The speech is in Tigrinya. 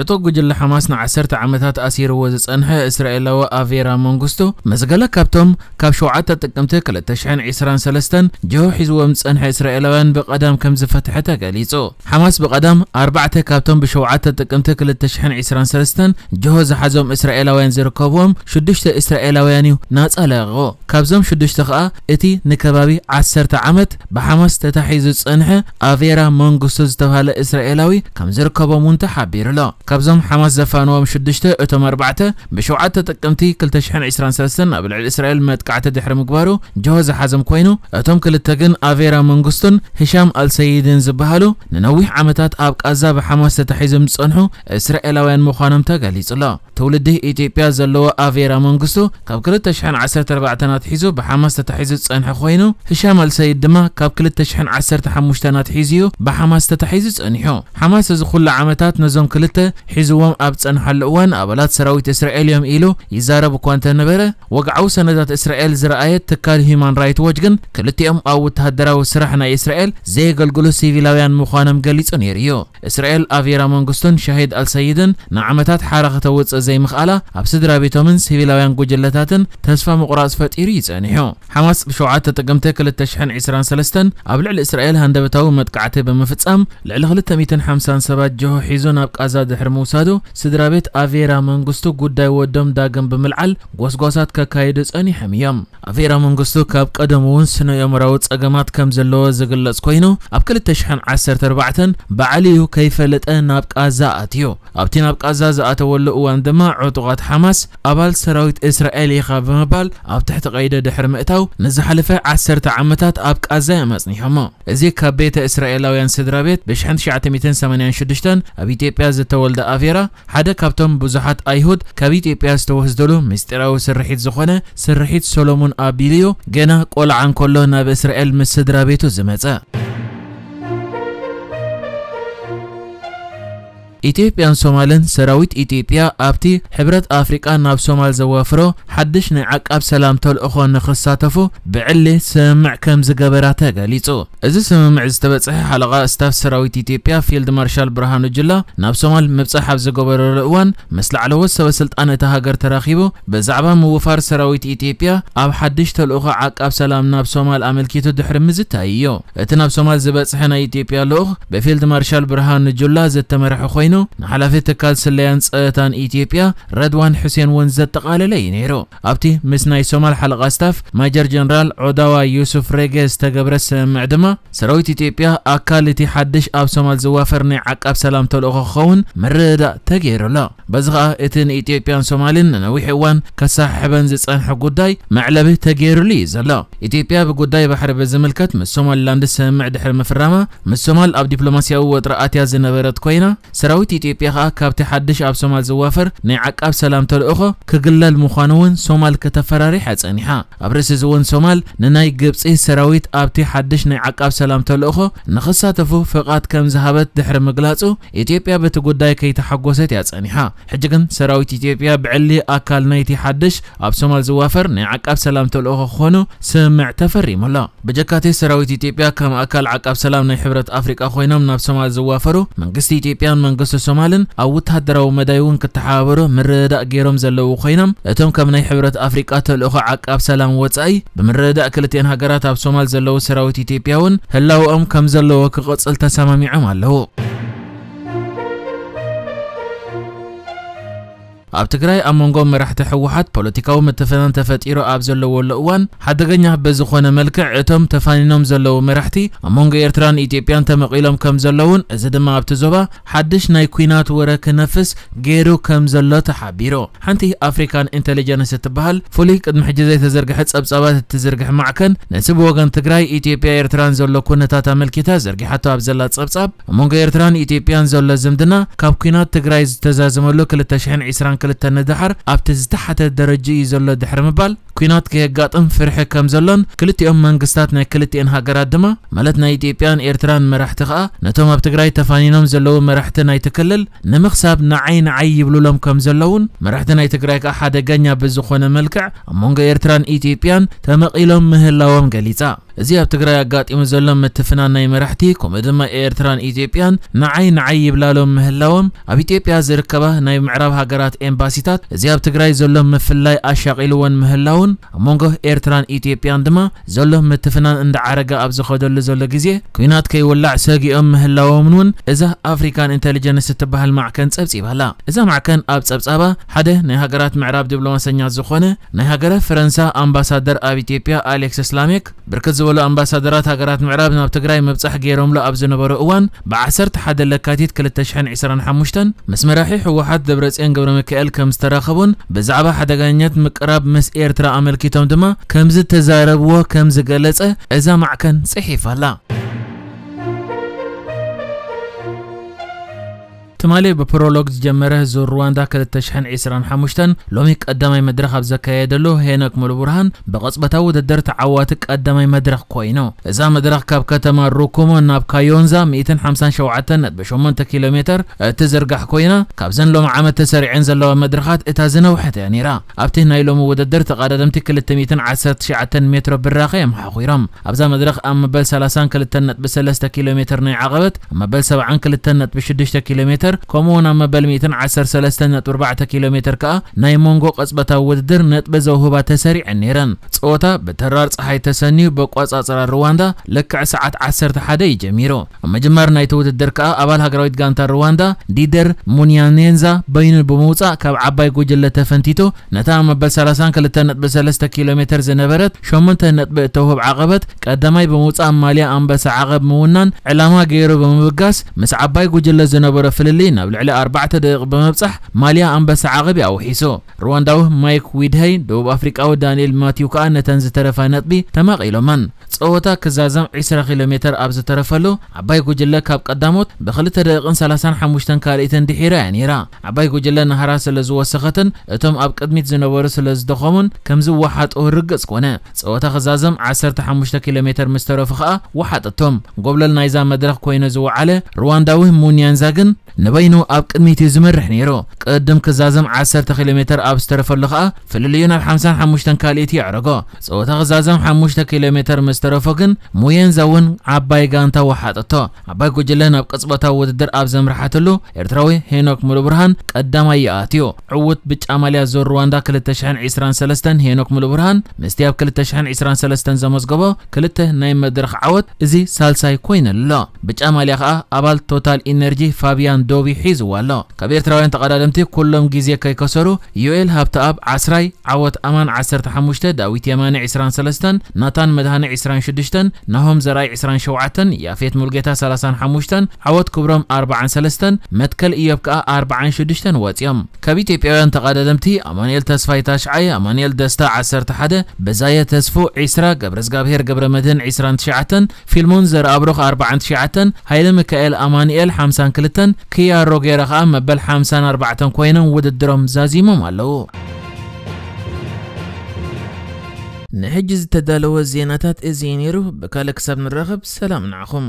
ዕጡቕ ጉጅለ ሓማስ ንዓሰርተ ዓመታት ኣሲርዎ ዝጸንሐ እስራኤላዊ ኣቬራ መንግስቱ፣ ምስ ገለ ካብቶም ካብ ሸውዓተ ጥቅምቲ ክልተ ሽሕን ዕስራን ሰለስተን ጅሆ ሒዝዎም ዝጸንሐ እስራኤላውያን ብቐዳም ከም ዝፈትሐ ተገሊጹ። ሓማስ ብቐዳም ኣርባዕተ ካብቶም ብሸውዓተ ጥቅምቲ ክልተ ሽሕን ዕስራን ሰለስተን ጅሆ ዝሓዞም እስራኤላውያን ዝርከብዎም ሽዱሽተ እስራኤላውያን እዩ ናጻ ለቐቑ። ካብዞም ሽዱሽተ ከኣ እቲ ንከባቢ ዓሰርተ ዓመት ብሓማስ ተታሒዙ ዝጸንሐ ኣቬራ መንግስቱ ዝተባህለ እስራኤላዊ ከም ዝርከቦም እውን ተሓቢሩ ኣሎ። ካብዞም ሓማስ ዘፋንዎም ሽዱሽተ፣ እቶም ኣርባዕተ ብሸውዓተ ጥቅምቲ ክልተ ሽሕን ዕስራን ሰለስተን ኣብ ልዕሊ እስራኤል መጥቃዕቲ ድሕሪ ምግባሩ ጅሆ ዝሓዞም ኮይኑ፣ እቶም ክልተ ግን ኣቬራ መንግስቱን ህሻም ኣልሰይድን ዝበሃሉ ንነዊሕ ዓመታት ኣብ ቃዛ ብሓማስ ተታሒዞም ዝጸንሑ እስራኤላውያን ምዃኖም ተገሊጹ ኣሎ። ትውልዲ ኢትዮጵያ ዘለዎ ኣቬራ መንግስቱ ካብ ክልተ ሽሕን ዓሰርተ ኣርባዕተን ኣትሒዙ ብሓማስ ተታሒዙ ዝጸንሐ ኮይኑ፣ ህሻም ኣልሰይድ ድማ ካብ ክልተ ሽሕን ዓሰርተ ሓሙሽተን ኣትሒዙ እዩ ብሓማስ ተታሒዙ ጸኒሑ። ሓማስ እዚ ኩሉ ዓመታት ነዞም ክልተ ሒዝዎም ኣብ ጸንሓሉ እዋን ኣባላት ሰራዊት እስራኤል እዮም ኢሉ ይዛረብ እኳ እንተነበረ፣ ወግዓዊ ሰነዳት እስራኤል ዝረኣየ ትካል ሂዩማን ራይት ዎች ግን ክልቲኦም ኣብ ወተሃደራዊ ስራሕ ናይ እስራኤል ዘየገልግሉ ሲቪላውያን ምዃኖም ገሊጹ ነይሩ እዩ። እስራኤል ኣቬራ መንግስቱን ሻሂድ ኣልሰይድን ንዓመታት ሓራ ከተውጽእ ዘይምኽኣላ ኣብ ስድራ ቤቶምን ሲቪላውያን ጉጅለታትን ተስፋ ምቑራጽ ፈጢሩ እዩ ጸኒሑ። ሓማስ ብሸውዓተ ጥቅምቲ ክልተ ሽሕን ዕስራን ሰለስተን ኣብ ልዕሊ እስራኤል ሃንደበታዊ መጥቃዕቲ ብምፍጻም ልዕሊ ክልተ ሚእትን ሓምሳን ሰባት ጅሆ ሒዙ ናብ ቃዛ ድሕሪ ምውሳዱ፣ ስድራ ቤት ኣቬራ መንግስቱ ጉዳይ ወዶም ዳግም ብምልዓል ጎስጓሳት ከካይዱ ጸኒሖም እዮም። ኣቬራ መንግስቱ ካብ ቀደሙ እውን ስነ ኣእምራዊ ጸገማት ከም ዘለዎ ዝግለጽ ኮይኑ፣ ኣብ ክልተ ሽሕን ዓሰርተ ኣርባዕተን ባዕሉ እዩ ከይፈለጠ ናብ ቃዛ ኣትዩ። ኣብቲ ናብ ቃዛ ዝኣተወሉ እዋን ድማ ዕጡቓት ሓማስ ኣባል ሰራዊት እስራኤል ኢኻ ብምባል ኣብ ትሕቲ ቀይዲ ድሕሪ ምእታው ንዝሓለፈ ዓሰርተ ዓመታት ኣብ ቃዛ እዮም ኣጽኒሖሞ። እዚ ካብ ቤተ እስራኤላውያን ስድራ ቤት ብሽሕን ትሽዓተ ሚእትን ሰማንያን ሽዱሽተን ኣብ ኢትዮጵያ ዝተወልደ ኣቬራ ሓደ ካብቶም ብዙሓት ኣይሁድ ካብ ኢትዮጵያ ዝተወስደሉ ምስጢራዊ ስርሒት ዝኾነ ስርሒት ሶሎሞን ኣቢሉ እዩ ገና ቆልዓ እንከሎ ናብ እስራኤል ምስ ስድራ ቤቱ ዝመጸ። ኢትዮጵያን ሶማልን ሰራዊት ኢትዮጵያ ኣብቲ ሕብረት ኣፍሪቃ ናብ ሶማል ዘዋፍሮ ሓድሽ ናይ ዓቃብ ሰላም ተልእኾ ንኽሳተፉ ብዕሊ ስምምዕ ከም ዝገበራ ተገሊጹ። እዚ ስምምዕ ዝተበጽሐ ሓለቓ ስታፍ ሰራዊት ኢትዮጵያ ፊልድ ማርሻል ብርሃኑ ጁላ ናብ ሶማል ምብጻሕ ኣብ ዝገበረሉ እዋን ምስ ላዕለዎት ሰበ ስልጣን እታ ሃገር ተራኺቡ ብዛዕባ ምውፋር ሰራዊት ኢትዮጵያ ኣብ ሓድሽ ተልእኾ ዓቃብ ሰላም ናብ ሶማል ኣመልኪቱ ድሕሪ ምዝታይ እዩ። እቲ ናብ ሶማል ዝበጽሐ ናይ ኢትዮጵያ ልኡኽ ብፊልድ ማርሻል ብርሃኑ ጁላ ዝተመርሐ ኮይኑ፣ ንሓላፊ ትካል ስለያን ጸጥታን ኢትዮጵያ ረድዋን ሑሴን እውን ዘጠቓለለ እዩ ነይሩ። ኣብቲ ምስ ናይ ሶማል ሓለቓ ስታፍ ማጀር ጀነራል ዖዳዋ ዩሱፍ ሬጌ ዝተገብረ ስምምዕ ድማ፣ ሰራዊት ኢትዮጵያ ኣካል እቲ ሓድሽ ኣብ ሶማል ዝዋፈር ናይ ዓቃብ ሰላም ተልእኾ ክኸውን ምርድዳእ ተገይሩ ኣሎ። በዚ ኸኣ እቲ ንኢትዮጵያን ሶማልን ንነዊሕ እዋን ከሰሓሕበን ዝጸንሐ ጉዳይ መዕለቢ ተገይሩሉ እዩ ዘሎ። ኢትዮጵያ ብጉዳይ ባሕሪ ብዝምልከት ምስ ሶማሊላንድ ስምምዕ ድሕሪ ምፍራማ፣ ምስ ሶማል ኣብ ዲፕሎማስያዊ ወጥሪ ኣትያ ዝነበረት ኮይና፣ ሰራዊት ኢትዮጵያ ኸኣ ካብቲ ሓድሽ ኣብ ሶማል ዝዋፈር ናይ ዓቃብ ሰላም ተልእኾ ክግለል ምዃኑ እውን ሶማል ከተፈራሪሓ ጸኒሓ። ኣብ ርእሲ እዚ እውን ሶማል ንናይ ግብጺ ሰራዊት ኣብቲ ሓድሽ ናይ ዓቃብ ሰላም ተልእኾ ንኽሳተፉ ፍቓድ ከም ዝሃበት ድሕሪ ምግላጹ፣ ኢትዮጵያ በቲ ጉዳይ ከይተሓጎሰት እያ ጸኒሓ። ሕጂ ግን ሰራዊት ኢትዮጵያ ብዕሊ ኣካል ናይቲ ሓድሽ ኣብ ሶማል ዝዋፈር ናይ ዓቃብ ሰላም ተልእኾ ክኾኑ ስምምዕ ተፈሪሙ ኣሎ። ብጀካቲ ሰራዊት ኢትዮጵያ ከም ኣካል ዓቃብ ሰላም ናይ ሕብረት ኣፍሪቃ ኮይኖም ናብ ሶማል ዝዋፈሩ መንግስቲ ኢትዮጵያን መንግስቲ ሶማልን ኣብ ወተሃደራዊ መዳይ እውን ክተሓባበሩ ምርድዳእ ገይሮም ዘለዉ ኮይኖም፣ እቶም ከም ናይ ሕብረት ኣፍሪቃ ተልእኾ ዓቃብ ሰላም ወጻኢ ብምርድዳእ ክልቲኤን ሃገራት ኣብ ሶማል ዘለዉ ሰራዊት ኢትዮጵያ እውን ህላውኦም ከም ዘለዎ ክቕጽል ተሰማሚዖም ኣለዉ። ኣብ ትግራይ ኣብ መንጎ መራሕቲ ህወሓት ፖለቲካዊ ምትፍናን ተፈጢሩ ኣብ ዘለወሉ እዋን፣ ሓደገኛ በዝኾነ መልክዕ እቶም ተፋኒኖም ዘለዉ መራሕቲ ኣብ መንጎ ኤርትራን ኢትዮጵያን ተመቒሎም ከም ዘለዉን፣ እዚ ድማ ኣብቲ ዞባ ሓድሽ ናይ ኲናት ወረ ክነፍስ ገይሩ ከም ዘሎ ተሓቢሩ። ሓንቲ ኣፍሪካን ኢንተሊጀንስ እትበሃል ፍሉይ ቅድሚ ሕጂ ዘይተዘርግሐ ጸብጻባት እትዝርግሕ ማዕከን፣ ነቲ ብወገን ትግራይ፣ ኢትዮጵያ፣ ኤርትራን ዘሎ ኩነታት ኣመልኪታ ዘርጊሓቶ ኣብ ዘላ ጸብጻብ፣ ኣብ መንጎ ኤርትራን ኢትዮጵያን ዘሎ ዝምድና ካብ ኲናት ትግራይ ዝተዛዘመሉ ክልተ ሽሕን ዕስራን ክልተን ንደሓር ኣብቲ ዝተሓተ ደረጃ እዩ ዘሎ ድሕሪ ምባል፣ ኲናት ከየጋጥም ፍርሒ ከም ዘሎን ክልቲኦም መንግስታት ናይ ክልቲኤን ሃገራት ድማ፣ ማለት ናይ ኢትዮጵያን ኤርትራን መራሕቲ ከኣ ነቶም ኣብ ትግራይ ተፋኒኖም ዘለዉ መራሕቲ ናይቲ ክልል ንምኽሳብ ንዓይ ንዓይ ይብሉሎም ከም ዘለዉን፣ መራሕቲ ናይ ትግራይ ከኣ ሓደገኛ ብዝኾነ መልክዕ ኣብ መንጎ ኤርትራን ኢትዮጵያን ተመቒሎም ምህላዎም ገሊጻ። እዚ ኣብ ትግራይ ኣጋጢሙ ዘሎ ምትፍናን ናይ መራሕቲ፣ ከምኡ ድማ ኤርትራን ኢትዮጵያን ንዓይ ንዓይ ይብላሎም ምህላዎም፣ ኣብ ኢትዮጵያ ዝርከባ ናይ ምዕራብ ሃገራት ኤምባሲታት እዚ ኣብ ትግራይ ዘሎ ምፍላይ ኣሻቒልወን ምህላውን፣ ኣብ መንጎ ኤርትራን ኢትዮጵያን ድማ ዘሎ ምትፍናን እንዳዓረገ ኣብ ዝኸደሉ ዘሎ ግዜ፣ ኲናት ከይውላዕ ሰጊኦም ምህላዎምን እውን እዛ ኣፍሪካን ኢንተሊጀንስ እትበሃል ማዕከን ጸብጺባላ። እዛ ማዕከን ኣብ ጸብጻባ፣ ሓደ ናይ ሃገራት ምዕራብ ዲፕሎማሰኛ ዝኾነ ናይ ሃገረ ፈረንሳ ኣምባሳደር ኣብ ኢትዮጵያ ኣሌክስ ላሜክ፣ ብርክት ዝበሉ ኣምባሳደራት ሃገራት ምዕራብ ናብ ትግራይ ምብጻሕ ገይሮምሉ ኣብ ዝነበሩ እዋን፣ ብ11 ለካቲት ክልተ ሽሕን ዕስራን ሓሙሽተን ምስ መራሒ ህወሓት ደብረጽዮን ገብረ ሚካኤል ከም ዝተራኸቡን ብዛዕባ ሓደገኛነት ምቅራብ ምስ ኤርትራ ኣመልኪቶም ድማ ከም ዝተዛረብዎ ከም ዝገለጸ እዛ ማዕከን ጽሒፋ ኣላ። ትማሊ ብፕሮሎግ ዝጀመረ ዙር ሩዋንዳ ክልተ ሽሕን ዕስራን ሓሙሽተን ሎሚ ቀዳማይ መድረኽ ኣብ ዘካየደሉ፣ ሄኖክ ሙሉብርሃን ብቕጽበታዊ ውድድር ተዓዋቲ ቀዳማይ መድረኽ ኮይኑ። እዛ መድረኽ ካብ ከተማ ሩኩሞ ናብ ካዮንዛ ሚእትን ሓምሳን ሸውዓተን ነጥቢ ሸሞንተ ኪሎ ሜተር እትዝርጋሕ ኮይና፣ ካብዘን ሎሚ ዓመት ተሰሪዐን ዘለዋ መድረኻት እታ ዝነውሐት እያ ነይራ። ኣብቲ ናይ ሎሚ ውድድር ተቐዳደምቲ ክልተ ሚእትን ዓሰርተ ትሽዓተን ሜትሮ ብራኸ እዮም ሓኺሮም። ኣብዛ መድረኽ ኣብ መበል ሰላሳን ክልተን ነጥቢ ሰለስተ ኪሎ ሜተር ናይ ዓቐበት፣ ኣብ መበል ሰብዓን ክልተን ነጥቢ ሽዱሽተ ኪሎ ሜተር፣ ከምኡ እውን ኣብ መበል ሚእትን ዓሰርተ ሰለስተን ነጥቢ ኣርባዕተ ኪሎ ሜተር ከኣ ናይ መንጎ ቅጽበታዊ ውድድር ነጥቢ ዘውህባ ተሰሪዐን ነይረን። ጸወታ ብተራር ጸሓይ ተሰንዩ ብኣቋጻጽራ ሩዋንዳ ልክዕ ሰዓት ዓሰርተ ሓደ እዩ ጀሚሩ። ኣብ ምጅማር ናይቲ ውድድር ከኣ ኣባል ሃገራዊት ጋንታ ሩዋንዳ ዲደር ሙንያኔንዛ በይኑ ብምውጻእ ካብ ዓባይ ጉጅለ ተፈንቲቱ ነታ ኣብ መበል ሰላሳን ክልተን ነጥቢ ሰለስተ ኪሎ ሜተር ዝነበረት ሸሞንተ ነጥቢ እተውህብ ዓቐበት ቀዳማይ ብምውጻእ ማልያ ኣንበሳ ዓቐብ ምውናን ዕላማ ገይሩ ብምብጋስ ምስ ዓባይ ጉጅለ ዝነበሮ ፍልልይ ናብ ልዕሊ ኣርባዕተ ደቂቕ ብምብጻሕ ማልያ ኣንበሳ ዓቐብ እዩ ኣውሒሱ። ሩዋንዳዊ ማይክ ዊድሀይ፣ ደቡብ ኣፍሪቃዊ ዳንኤል ማቲው ከኣ ነተን ዝተረፋ ነጥቢ ተማቒሎመን። ጸወታ ክዛዘም ዕስራ ኪሎ ሜተር ኣብ ዝተረፈሉ፣ ዓባይ ጉጅለ ካብ ቀዳሞት ብክልተ ደቂቕን ሰላሳን ሓሙሽተን ካልኢትን ድሒራ እያ ነይራ። ዓባይ ጉጅለ ናህራ ስለ ዝወሰኸትን እቶም ኣብ ቅድሚት ዝነበሩ ስለ ዝደኸሙን ከም ዝወሓጡ ርግጽ ኮነ። ጸወታ ክዛዘም ዓሰርተ ሓሙሽተ ኪሎ ሜተር ምስ ተረፉ ከኣ ወሓጠቶም። ጎብለል ናይዛ መድረኽ ኮይኑ ዝወዓለ ሩዋንዳዊ ሙንያንዛ ግን ንበይኑ ኣብ ቅድሚት እዩ ዝመርሕ ነይሩ። ቅድም ክዛዘም ዓሰርተ ኪሎ ሜተር ኣብ ዝተረፈሉ ከኣ ፍልልዩ ናብ ሓምሳን ሓሙሽተን ካልኢት የዕረጎ። ጸወታ ክዛዘም ሓሙሽተ ኪሎ ሜተር ምስ ተረፎ ግን ሙየንዛ እውን ዓባይ ጋንታ ወሓጠቶ። ዓባይ ጉጅለ ናብ ቅጽበታዊ ውድድር ኣብ ዘምርሓትሉ ኤርትራዊ ሄኖክ ሙሉብርሃን ቀዳማይ ይኣትዩ። ዕዉት ብጫ ማልያ ዙር ሩዋንዳ ክልተ ሽሕን ዕስራን ሰለስተን ሄኖክ ሙሉብርሃን ምስቲ ኣብ ክልተ ሽሕን ዕስራን ሰለስተን ዘመዝገቦ ክልተ ናይ መድረኽ ዓወት እዚ ሳልሳይ ኮይነሉ ኣሎ። ብጫ ማልያ ከኣ ኣባል ቶታል ኢነርጂ ፋብያን ዶቢ ሒዝዋ ኣሎ። ካብ ኤርትራውያን ተቐዳደምቲ ኩሎም ግዜ ከይከሰሩ ዮኤል ሃብተኣብ ዓስራይ፣ ዓወት ኣማን ዓሰርተ ሓሙሽተ፣ ዳዊት የማነ ዕስራን ሰለስተን፣ ናታን መድሃነ ዕስራን ሽዱሽተን፣ ናሆም ዘርኣይ ዕስራን ሸውዓተን፣ ያፌት ሙልጌታ ሰላሳን ሓሙሽተን፣ ዓወት ክብሮም ኣርባዓን ሰለስተን፣ መትከል ኢዮብ ከኣ ኣርባዓን ሽዱሽተን ወጺኦም። ካብ ኢትዮጵያውያን ተቐዳደምቲ ኣማኑኤል ተስፋይ ታሽዓይ፣ ኣማኑኤል ደስታ ዓሰርተ ሓደ፣ በዛየ ተስፉ ዕስራ፣ ገብረዝጋብሄር ገብረመድህን ዕስራን ትሽዓተን፣ ፊልሞን ዘርኣብሩኽ ኣርባዓን ትሽዓተን፣ ሃይለ ሚካኤል ኣማኑኤል ሓምሳን ክልተን፣ ክያ ሮጌራ ከኣ መበል ሓምሳን ኣርባዕተን ኮይኖም ውድድሮም ዛዚሞም ኣለዉ። ንሕጂ ዝተዳለወ ዜናታት እዚ እዩ ነይሩ። ብካልእ ክሳብ ንራኸብ ሰላም ንዓኹም።